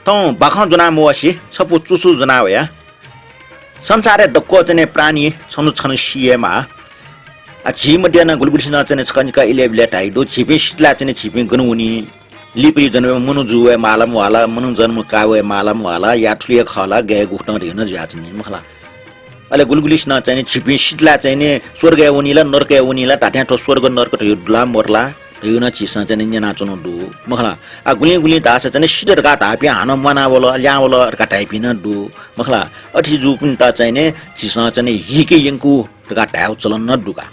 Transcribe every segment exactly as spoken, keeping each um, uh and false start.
थौं बाखं ज्वना मवसे छपु चुसु ज्वना वया। संसारय् दक्व चाहिँ प्राणी छन्हु छन्हु सी हे माः। आ, झी मध्ये नं गुलिगुलिसिनं चाहिँ छकः निकः इलय् बिलय् धाइ दु, झीपिं सित ला चाहिँ झीपिं गन वनी? लिपा जन्मय् मनू जू वये माः ला म्वाः ला, मनू जन्म काये वये माः ला म्वाः ला, या थुलि हे खः ला, गय् गुकथं धइगु नं जुयाच्वनी, मखु ला। अले गुलिगुलिसिनं चाहिँ झीपिं सित ला चाहिँ स्वर्गय् वनी ला, नरकय् वनी ला धात्थें थ्व स्वर्ग नरक धइगु दु ला, मरु ला धइगु नं झीसं चाहिँ न्यनाच्वनागु दु, मखु ला। आ, गुलिं गुलिं धाःसा चाहिँ सित धकाः धाःपिं हानं म्वाना वल, ल्याहां वल धकाः धाइपिं नं दु, मखु ला। अथे जूपिन्त चाहिँ झीसं चाहिँ हीके यंकू धकाः धायेगु चलन नं दु का।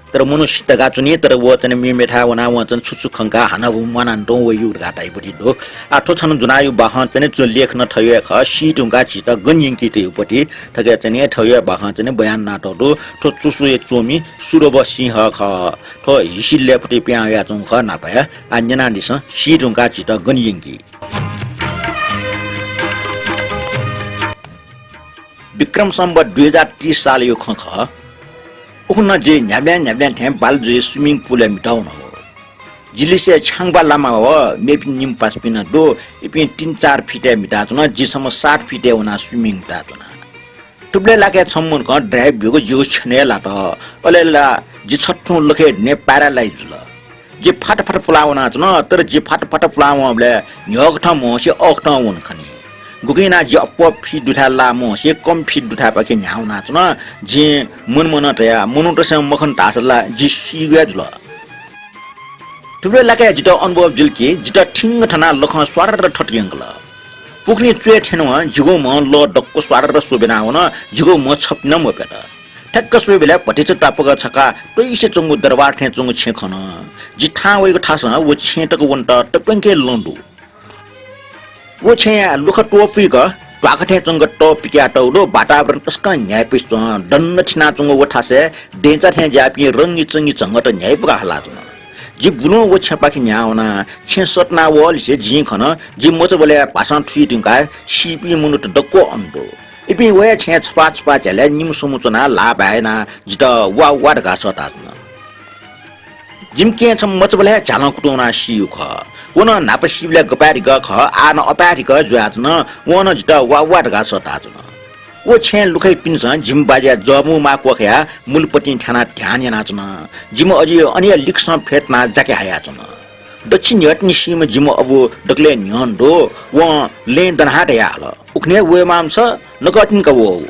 तर मनू सित धकाः च्वनी, तर व चाहिँ मेमेथाय् वनाः वं चाहिँ छु छु खंकाः हानं व म्वानाः तुं वइगु धकाः धाइगु पति दु। आ, थ्व छन्हु ज्वनागु बाखं चाहिँ च्वँ लेख नं थज्याःगु खः, सी धुंकाः झीत गन यंकी धइगु पति। थुकी चाहिँ थज्याःगु बाखं चाहिँ बयान यानातःगु दु। थ्व चुसुया च्वमि सुरभ सिंह खः। थ्व हिसिलय् पति पिहां वयाच्वंगु खः न्हापा हे। आ, न्यनादिसँ, सी धुंकाः झीत गन यंकी। विक्रम सम्वत दुई हजार तीस सालया खँ खः। उखुन्हु जि न्ह्याबलें न्ह्याबलें थें बालाजुया swimming pool-य् म्हिता वनागु। जि लिसे छ्याङ्बा लामा व मेपिं निम्ह पासापिं नं दु, इपिं तीन चार फिटय् म्हिताच्वन, जि छम्ह सात फिटय् वनाः swimming म्हिताच्वना। थुबलय् लाक्क छम्ह मनूं dive ब्यूगु जिगु छ्यनय् लात। अले ला जि छथुं लखय् दुने paralyze जुल। जि फात फात पुलाः वनाच्वन, तर जि फात फात पुलाः वंबलय् न्ह्यःकथं म्हसे अःकथं वन खनी। गुकिं यानाः जि अप्वः feet दुथाय् लाः म्हसे कम feet दुथाय्‌पाखे न्ह्याः वनाच्वन। जिं मनमनं तयाः मनूतय्‌सं मखन धाःसा ला जि सीगु हे जुल। थुबलय् लाक्क जितः अनुभव जुल कि जितः थिंग थनाः लखं स्वार्र थत यंकल। पुखुलिं च्वय् थ्यनेवं जिगु म्ह लः दक्व स्वार्र स्वब्यना वन, जिगु म्ह छपु नं मप्यत। ठ्याक्क स्वयेबलय् भतिचा तापाक छकः त्वइसे च्वंगु दरबार थें च्वंगु छेँ खन। जि थाहां वइगु थासं व छेँ तक वनेत तक्वंके लँ दु। व छेँया लुखा त्वपुइक ध्वाखा थें च्वंक तः पिकयातःगु दु, वातावरण तसकं न्ह्याइपुसे च्वं। दन्न थिनाच्वंगु व थासय् देंचा थें ज्याःपिं रंगीचंगी झंगःत न्ह्याइपुक हालाच्वन। जि बुलुं व छेँपाखे न्ह्याः वना। छेँ सःतुना वःलिसे जिं खन, जि मचाबलय् भासं थुइ धुंकाः सीपिं मनूत दक्व अन दु। इपिं व हे छेँय् छपाः छपाः झ्यालय् निम्ह स्वम्ह च्वनाः ल्हाः बाय् यानाः जितः वा वा धकाः सःताच्वन। जिमि केहेँ छम्ह मचाबलय् हे झ्यालं कुतुं वनाः सीगु खः। व नं न्हापा सीबलय् गपाय् धिकः खः, आः नं अपाय् धिकः जुयाच्वन। वं नं जितः वा वा धकाः सःताच्वन। व छेँय् लुखाइपिन्सं जिमि बाज्याया जःबुँ माः क्वखायाः मुलपतिं थ्यानाः ध्यान यानाच्वन। जिमि अजि अन हे लिक्कसं फ्यतुनाः जाके हयाच्वन। दच्छि न्ह्यःतिनिसेंम्ह जिमि अबु दकलय् न्ह्यःने दु। वं लँय् दनाः धयाहल, उखुन्हु हे वयेमाःम्ह छ, नकःतिनि का वःगु।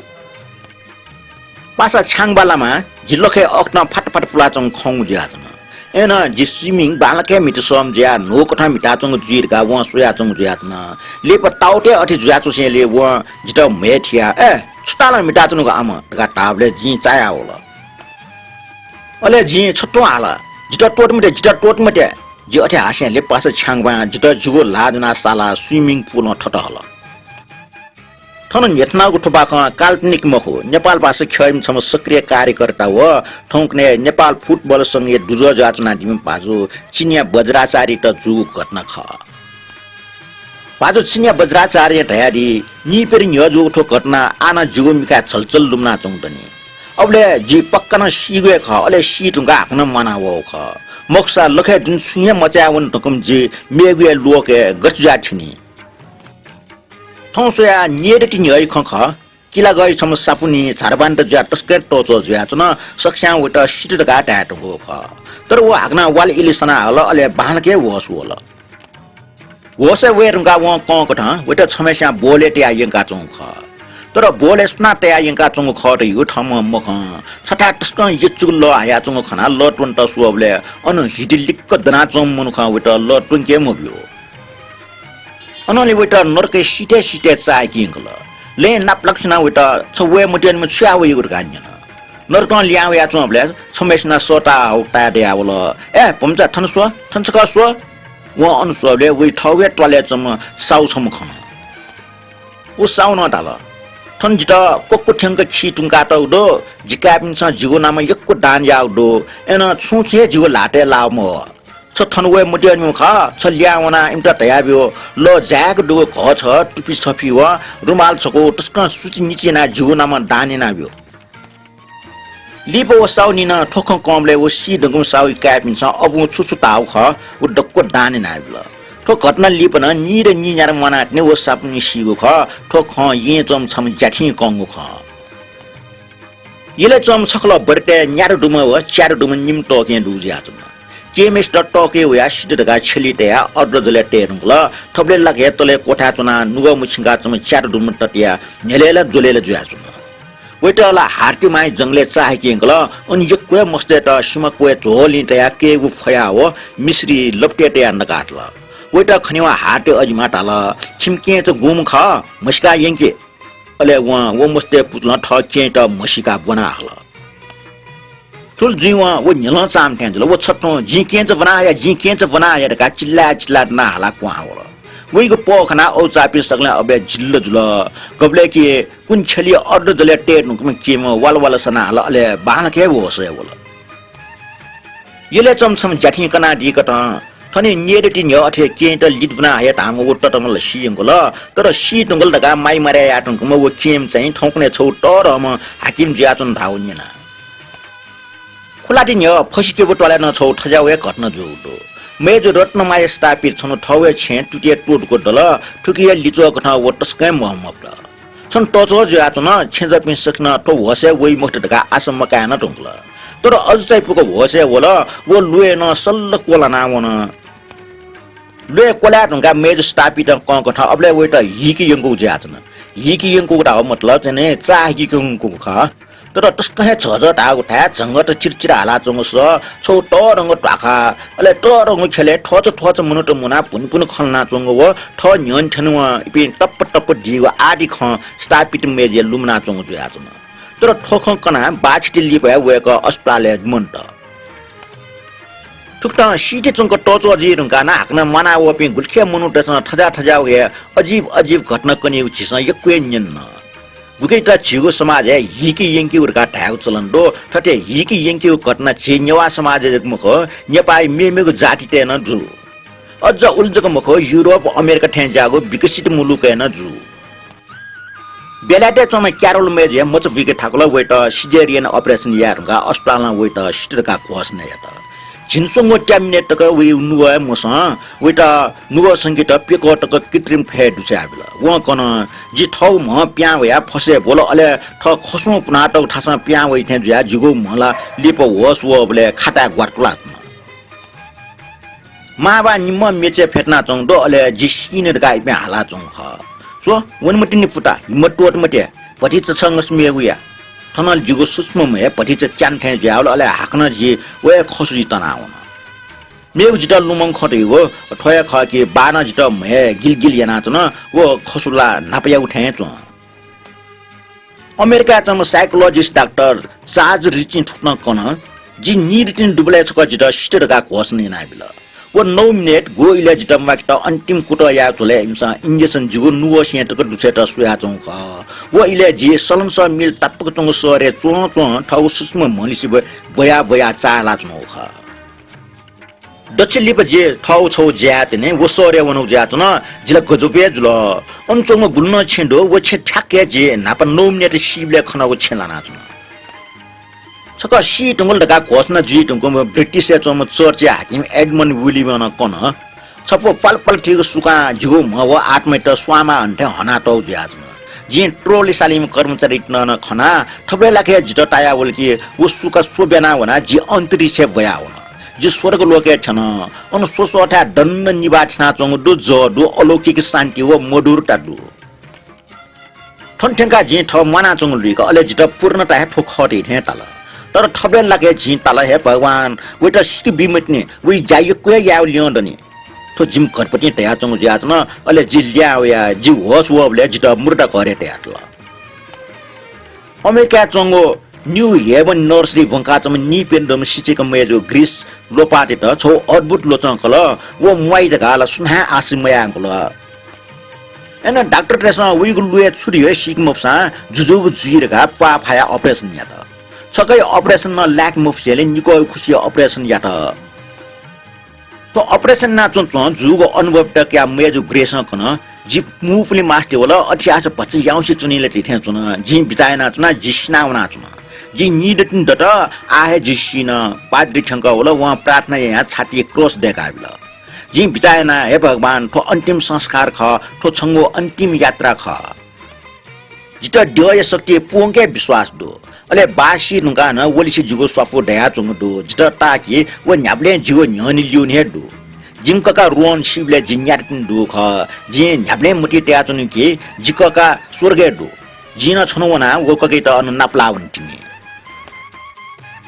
पासा छ्याङ्बा लामां जि लखय् अःकथं फात फात पुलाच्वंगु खंगु जुयाच्वन। अय्‌नं जि swimming बांलाक हे म्हिते सःम्ह जुयाः न्हूकथं म्हिताच्वंगु जुइ धकाः वं स्वयाच्वंगु जुयाच्वन। लिपा ताउत हे अथे जुयाच्वंसेंलि वं जितः म्हय् थियाः, ए, छु तालं म्हिताच्वनागु आम धकाः धाःबलय् जिं चायावल। अले जिं छत्वं हाल, जितः त्वःते मते, जितः त्वःते मते। जि अथे हासेंलि पासा छ्याङ्बां जितः जिगु ल्हाः ज्वनाः सालाः swimming pool-ं थत हल। थन न्ह्यथनागु थ्व बाखं काल्पनिक मखु, नेपाल भाषा ख्यःम्ह छम्ह सक्रिय कार्यकर्ता व थौंकन्हय् नेपाल फुटबल संघया दुजः जुयाच्वनादीम्ह भाजु चिनियाँ बज्राचार्ययात जूगु घटना खः। भाजु चिनियाँ बज्राचार्यं धयादी, नीप्यदँ न्ह्यः जूगु थ्व घटना आः नं जिगु मिखाय् झलझल लुमनाच्वंगु दनि। अबलय् जि पक्का नं सीगु हे खः, अले सी धुंकाः हाकनं म्वाना वःगु खः। मखुसा लखय् दुने छुं हे मचाय् वने धुंकूम्ह जि मेगु हे लोकय् गथे जुयाः थ्यनी? थौं स्वयाः न्यय्‌दति न्ह्यःया खँ खः। किलागःया छम्ह सापुन्हिं झारबान्त जुयाः तसकं तःच्वः जुयाच्वन। सकस्यां वयात सित धकाः धाये धुंकूगु खः। तर व हाकनं वाल इलय् सना हल, अले बांलाक हे होश वल। होशय् वये धुंकाः वं कंकथं वयात छम्हस्यां बोलय् तयाः यंकाच्वंगु खः। तर बोलय् सुनां तयाः यंकाच्वंगु खः धइगु थम्हं मखं। छथाय् तसकं यचुक लः हयाच्वंगु खनाः लः त्वनेत स्वःबलय् अन हिति लिक्क दनाच्वंम्ह मनुखं वयात लः त्वंके मब्यू। अनंलि वयात नरकय् सिथय् सिथय् चाःहिके यंकल। लँय् नापलाक सिनाः वयात छ वये मत्यंनिम्ह छु याः वइगु धकाः न्यन। नरकं लिहां वयाच्वंबलय् छम्हय्‌सिनं सःताः हाकनं धयावल, ए भम्चा, थन स्व, थन छकः स्व। वं अन स्वःबलय् वइ थःगु हे त्वालय् च्वंम्ह साहु छम्ह खन। व साहुनं धाल, थन जितः क्वक्व थ्यंक खी तुंकातःगु दु। जि काय्‌पिन्सं जिगु नामं यक्व दान याःगु दु। अय्‌नं छुं छुं हे जिगु ल्हातय् लाःगु मवः। छ थन वये मत्यंनिम्ह खः, छ लिहां वनाः इमित धयाब्यु, लः जाय्‌क दुगु घःछः, टुपी छफि व रुमाल छकू तसकं सुचिनिचि यानाः जिगु नामं दान यानाब्यु। लिपा व साहुनिनं थ्व खँ कंबलय् व सी धुंकूम्ह साहुया काय्‌पिन्सं अबुं छु छु धाःगु खः, व दक्व दान यानाबिल। थ्व घटना लिपा नं नीदँ नीन्यादँ म्वानातिनि व सापुन्ने सीगु खः। थ्व खँ येँय् च्वंम्ह छम्ह ज्याथिं कंगु खः। यलय् च्वंम्ह छकलं बरितय् न्यादँ दुम्ह व च्यादँ दुम्ह निम्ह तःकें दुगु जुयाच्वन। केहेँम्हय्‌सित तःके वयाः सित धकाः छ्यली तयाः अड्डजलय् तये धुंकल। थुबलय् लाक हे तलय् क्वथाय् च्वनाः नुगः मुछिंकाच्वंम्ह च्यादँ दुम्ह ततया न्ह्यलय् ला ज्वलय् ला जुयाच्वन। वइत ला हार्तिमाई जंगलय् चाःहिके यंकल। अन यक्व हे मस्तय्‌त सिमा क्वय् झ्वलिं तयाः कयेगु फयाः व मिश्री लपटय् तयाः नकातल। वइत खनेवं हार्ति अजिमां धाल, "छिमि केहेँचा गुम्ह खः, म्हसीका यंके।" अले वं व मस्तय् पुचलं थः केहेँत म्हसीकाः ब्वना हल। थुलि जुइवं व न्ह्यलं चाःम्ह थें जुल। व छत्वं, "जिं केहेँचा ब्वना हया, जिं केहेँचा ब्वना हया" धकाः चिल्लाय् चिल्लाय् दनाः हाला क्वहां वल। वइगु पः खनाः अउचाःपिं सकलें अबलय् जिल्ल जुल। गबलय् कि कुन्हु छ्यली अड्डजलय् तये धुंकूम्ह केहेँम्ह वाल वाल सना हल, अले बांलाक हे होसय् वल। यलय् च्वंम्ह छम्ह ज्याथिं कनादीकथं थन न्येदँति न्ह्यः अथे केहेँत लित ब्वना हया धाःम्ह व ततम्ह ला सी यंकल। तर सी धुंकल धकाः माइ मारे याये धुंकूम्ह व केहेँम्ह चाहिँ थौंकन्हय् छगू तःधंम्ह हाकिम जुयाच्वन धाःगु न्यना। खुलाति न्ह्यः फसिकेबु त्वालय् नं छगू थज्याःगु हे घटना जूगु दु। मय्जु रत्नमाया स्थापित छन्हु थःगु हे छेँय् तुतिया त्वःतुक दल। थुकिया लिच्वः कथं व तसकं हे म्वाःमफुत। छन्हु तःच्वः जुयाच्वन। छेँजःपिं सकसिनं थ्व होसय् वइ मखुत धकाः आशा मकाये नं धुंकल। तर अझ चायापुक होसय् वल। व ल्वय् नं सल्ल क्वलाना वन। ल्वय् क्वलाये धुंकाः मय्जु स्थापितं कंकथं अबलय् वइत हीके यंकूगु जुयाच्वन। हीके यंकूगु धाःगु मतलब चाहिँ चाःहिके यंकूगु खः। तर तसकं हे झःझः धाःगु थाय् झंगःत चिरचिर हालाच्वंगु सः, छगू तःधंगु ध्वाखा, अले तःधंगु ख्यलय् थ्वःचा थ्वःचा मनूत मुनाः भुनिभुनि खँ ल्हानाच्वंगु व थः न्ह्यःने थ्यनेवं इपिं तप्प तप्प दीगु आदि खँ स्थापित मय्जुया लुमनाच्वंगु जुयाच्वन। तर थ्व खँ कनाः बाःछिति लिपा हे वय्कः अस्पतालय् मन्त। थुकथं सीथें च्वंक तःच्वः जुइ धुंकाः नं हाकनं म्वाना वःपिं गुलिखे मनूतय्सं थज्याः थज्याःगु हे अजीब अजीब घटना कनीगु झीसं यक्व हे न्यन। गुकिं त झीगु समाजय् हीके यंकेगु धकाः धायेगु चलन दु। थथे हीके यंकेगु घटना झी नेवाः समाजय् जक मखु, नेपाःया मेमेगु जातितय् नं जू। अझ उलि जक मखु, युरोप, अमेरिका थें ज्याःगु विकसित मुलुकय् नं जू। बेलायतय् च्वंम्ह क्यारोल मय्जु हे मचा बुइके थाकुल। वइत cesarean operation याये धुंकाः अस्पतालं वइत सित धकाः घोषणा यात। झिंस्वंगू त्यामिनेट तक वइ नुगः हे मसं वइत नुगः संकेत प्यकः तक कृत्रिम फय् दुछ्वयाबिल। वं कन, जि थःगु म्ह पिहां वयाः फसय् ब्वल, अले थः खसुं पुनातःगु थासं पिहां वइ थें जुयाः जिगु म्ह ला लिपा होस वःबलय् खाताय् ग्वातुलाच्वन। मांबाः निम्हं मेचय् फ्यतुनाच्वंगु दु, अले जि सीनि धकाः इपिं हालाच्वंगु खः। स्व, वने मते नि पुता, हिम्मत त्वःते मते, भतिचा छ, छंगु मेगु या। थन जिगु सुस्म म्ह हे भतिचा च्यान थें जुयावल, अले हाकनं जि व हे खसु जि तनावन। मेगु जितः लुमंगु खँ धइगु थ्व हे खः कि बाःनं जितः म्ह हे गिलगिल यानाच्वन, व खसु ला न्हापायागु थें च्वं। अमेरिकाय् च्वंम्ह psychologist डाक्टर चार्ल्स रिचिं थुकथं कन, जि नीदँतिनि दुबलय् छकः जितः सित धकाः घोषणा यानाबिल। व नौ मिनेट ग्व इलय् जितः म्वाकेत अन्तिम कुतः याये झ्वलय् इमिसं injection जिगु नुगः सिँय् तक दुछ्वयेत स्वयाच्वंगु खः। व इलय् जि सलंसः मिल तापाक च्वंगु शहरय् च्वं च्वं थःगु सुस्म म्हलिसे ब्वया ब्वया चाःहिलाच्वनागु खः। दच्छि लिपा जि थःगु छगू ज्या याये तिनि, व शहरय् वनागु जुयाच्वन। जि ला गजब हे जुल। अन च्वंगु गुलि नं छेँ दु, व छेँ थ्याक्क हे जि न्हापा नौ मिनेट सीबलय् खनागु छेँ लानाच्वन। छकः सी धुंकल धकाः घोषणा जुइ धुंकूम्ह ब्रिटिसय् च्वंम्ह चर्चया हाकिम एडमन्ड विलियमं कन, छपु पालपाल थीगु सुकां जिगु म्ह व आत्मायात स्वांमाः हनेथें हनातःगु जुयाच्वन। जिं ट्रोलिसालिम कर्मचारीत नं खना। थुबलय् लाक हे जितः तायावल कि व सुका स्वब्याना वनाः जि अन्तरिक्षय् ब्वयावन। जि स्वर्गलोकय् थ्यन। अन स्वस्वःथाय् दन्न निभाः थिनाच्वंगु दु, जः दु, अलौकिक शान्ति व मधुरता दु। थन थ्यंकाः जिं थः म्वानाच्वंगु लुइक, अले जितः पूर्णता हे थ्व खः धइथें ताल। तर थुबलय् लाक हे जिं ताल, हे भगवान, वइत सिके बी मतिनि, वइ ज्या यक्व हे यायेगु ल्यं दनि। थ्व जिमि घरपतिं धयाच्वंगु जुयाच्वन, अले जि लिहां वयाः जि होस वःबलय् जितः मुर्दा घरय् तयातल। अमेरिकाय् च्वंगु न्यू हेवन नर्सरी ब्वंकाच्वंम्ह नीप्यन्हु दुम्ह सिचिक मय्जु ग्रेस लोपार्टयात छगू अद्भुत ल्वचं कल। व म्वाइ धकाः ला सुनां हे आश मयाय्कल। अय्नं डाक्टरतय्सं वइगु लुँय् छु दु हे सीके मफुसां जुजुगु जुइ धकाः प्वाः फायाः operation यात। छकःया operation नं लाय्के मफुसेंलि निकःया खुसिया operation यात। थ्व operation यानाच्वंच्वं जूगु अनुभव तकयाः मय्जु ग्रेसं कन, जि मू पुलिं मास्ति वल, अथे याःसा भचा याउँसे च्वनी ला धइथें च्वन। जिं बिचाः यानाच्वना, जि सिनावनाच्वना। जि नीदँतिनि दत, आः हे जि सीन। पाद्री थ्यंकः वल, वं प्रार्थना यायां छातिइ क्रस दय्काबिल। जिं बिचाः याना, हे भगवान, थ्व अन्तिम संस्कार खः, थ्व छंगु अन्तिम यात्रा खः। जितः द्यःया शक्ति पूवंके विश्वास दु। अले बाः सी धुंकाः नं वलिसे जिगु स्वापू दयाच्वंगु दु। जितः ताः कि व न्ह्याबलें जिगु न्ह्यःने ल्यूने हे दु। जिमि कका रोहन सीबलय् जि न्यादँ तिनि दुगु खः। जिं न्ह्याबलें मतिइ तयाच्वनी कि जि कका स्वर्गय् दु। जिं नं छन्हु वनाः व ककायात अन नापलाः वने तिनि।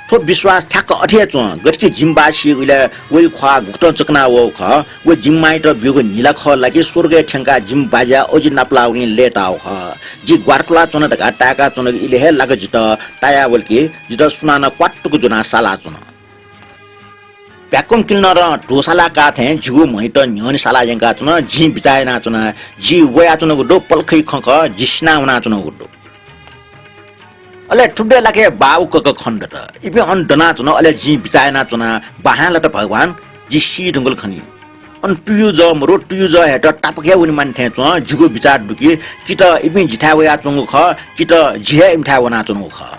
थ्व विश्वास ठ्याक्क अथे हे च्वं, गथे कि जिमि बाः सीगु इलय् वया ख्वाः गुकथं चकना वःगु खः, व जिमि मांयात ब्यूगु न्हिला खः ला कि स्वर्गय् थ्यंकाः जिमि बाज्या अजि नापलाः वनीगु लय्ताःगु खः। जि ग्वारातुला च्वना धकाः ताय्काच्वनागु इलय् हे लाक जितः तायावल कि जितः सुनानं क्वातुक ज्वनाः सालाच्वन। भ्याकुम क्लिनरं धू सालाः काः थें जिगु म्हयात न्ह्यःने सालाः यंकाच्वन। जिं बिचाः यानाच्वना, जि वयाच्वनागु दु, पलखया खँ खः, जि सिना वनाच्वनागु दु। अले थुबलय् लाक हे बाः व कका खने दत। इपिं अन दनाच्वन, अले जिं बिचाः यानाच्वना, बाहां लात भगवान, जि सी धुंकल खनी। अन तुयु जः मरु, तुयु जः हयेत तापाक हे वनेमानि थें च्वं। जिगु बिचाः दु कि कि त इपिं जिथाय् वयाच्वंगु खः, कि त जि हे इमिथाय् वनाच्वनागु खः।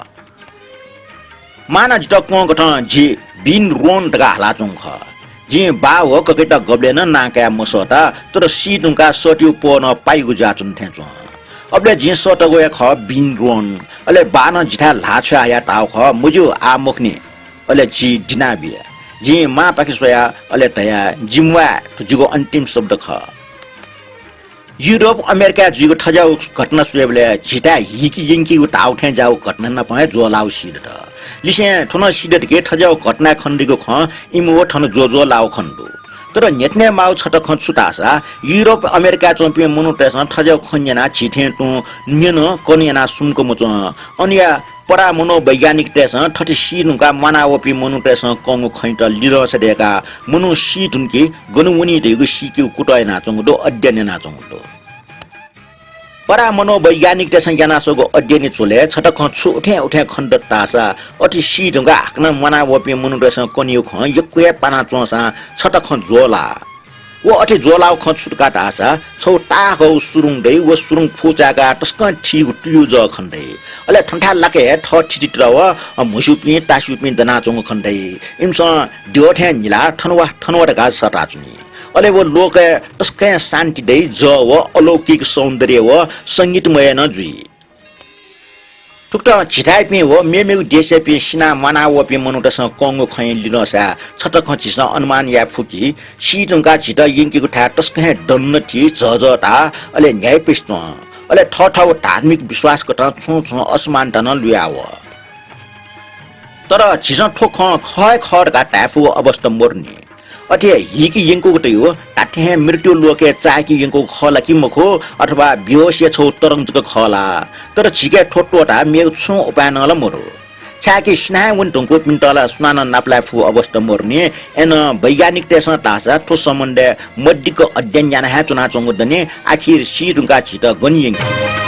मांनं जितः कंगु कथं जि बिन रोन धकाः हालाच्वंगु खः। जिं बाः व ककायात गबलें नं नां काये मसःता, तर सी धुंकाः सःतेगु पहः नं पाइगु जुयाच्वन थें च्वं। अबलय् जिं सःतागु हे खः बिन रोन। अले बाःनं जिथाय् ल्हाः छ्वया हयाः धाःगु खः, मज्यू, आः मखुनि। अले जि दिनाबिया। जिं मांपाखे स्वया, अले धया, जिमि वा, थ्व जिगु अन्तिम शब्द खः। युरोप अमेरिकाय् जुइगु थज्याःगु घटना स्वयेबलय् झीथाय् हीके यंकेगु धाःगु थें ज्याःगु घटना नाप हे ज्वःलाःगु सी दत। लिसें थ्व नं सी दत कि थज्याःगु घटनाय् खनेदीगु खँ इमिगु थन ज्वःज्वःलाःगु खने दु। तर न्ह्यथनेमाःगु छता खँ छु धाःसा, युरोप अमेरिकाय् च्वंपिं मनूतय्सं थज्याःगु खँ न्यनाः झी थें तुं न्यन कन यानाः सुम्क मच्वं। अनया परामनोवैज्ञानिकतय्सं थथे सी धुंकाः म्वाना वःपिं मनूतय्सं कंगु खँयात लिधंसा दय्काः मनू सी धुन कि गन वनी धइगु सीकेगु कुतः यानाच्वंगु दु, अध्ययन यानाच्वंगु दु। परामनोवैज्ञानिकतय्सं यानास्वःगु अध्ययनया झ्वलय् छता खँ छु उथें उथें खने दत धाःसा, अथे सी धुंकाः हाकनं म्वाना वःपिं मनूतय्सं कनीगु खँ यक्व हे पाना च्वंसां छता खँ ज्वःलाः। व अथे ज्वःलाःगु खँ छु धकाः धाःसा, छगू ताःहाकःगु सुरुङ दइ, व सुरुङ फुचाय्काः तसकं थीगु तुयु जः खने दइ। अले थनथाय् लाक हे थः थितित व म्हस्यूपिं, तास्यूपिं दनाच्वंगु खने दइ। इमिसं द्यः थें न्हिलाः थन वा, थन वा धकाः सःताच्वनी। अले व लोकय् तसकं शान्ति दइ, जः व अलौकिक सौन्दर्य व संगीतमय नं जुइ। थुकथं झीथाय्‌पिं व मेमेगु देशयापिं सिनाः म्वाना वःपिं मनूतय्सं कंगु खँया लिधंसाय् छता खँ झीसं अनुमान याये फु कि सी धुंकाः झीत यंकेगु थाय् तसकं हे दन्न थी, झःझः धाः, अले न्ह्याइपुसे च्वं। अले थःथःगु धार्मिक विश्वास कथं छुं छुं असमानता नं लुया वः। तर झीसं थ्व खँ खः हे खः धकाः धाये फुगु अवस्था मदुनि। अथे हीके यंकूगु तयु धात्थें हे मृत्यु लोकय् चाःके यंकूगु खः ला कि मखु, अथवा बेहोसया छगू तरंग जक खः ला? तर झीके थ्व त्वःताः मेगु छुं उपायं नं ला मदु। छाय्कि सिनाः हे वने धुंकूपिन्त ला सुनानं नापलाये फुगु अवस्था मदुनि। अय्नं वैज्ञानिकतय्सं धाःसा थ्व सम्बन्धय् मदिक्क अध्ययन याना हे च्वनाच्वंगु दनि। आखिर सी धुंकाः झीत गन यंकी?